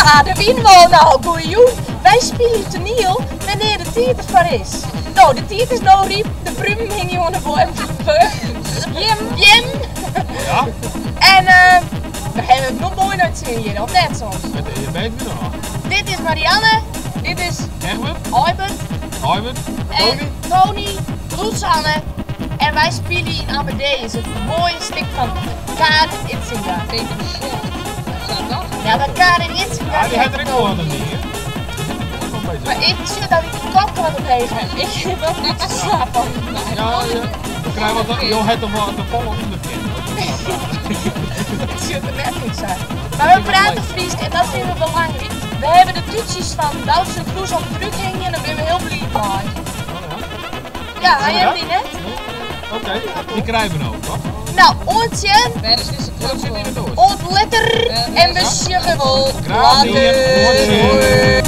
Ja, de Wynwâl, no, goeiejûn. Wy spylje toaniel wannear de tiid derfoar is. No, de tiid is no ryp, de prumen hingje oan de beam. Beam. Ja. En we hawwe it noch moai nei it sin hjir, of net soms? It is beter genôch. Dit is Marianne, dit is Egbert. Eibert. Eibert. En Tony, Loesanne. En wy spylje yn Amadeus, it moaie stik fan Karin Idsinga. Ja, maar Karin Idsinga... Ja, dy hat der ek wol wat oan dien. Mar ik sjoch dat ik de kop wat omheech ha. Ik ha wel goed te slapen. Ja, ja. We krije wat, jo hat der wat te folle ûnderkend. It sjocht der net út sa. Mar we prate Frysk en dat fine we belangryk. We hawwe de tútsjes fan Doutzen Kroes op it rút hingjen, dêr binne we hiel bliid mei. Ja, ha jim dy net? Oké, dy krije we no, toch? No, oant sjen. Wêr is dizze knop foar? Oant letter en we sjogge wol. Graach dien. Oant sjen.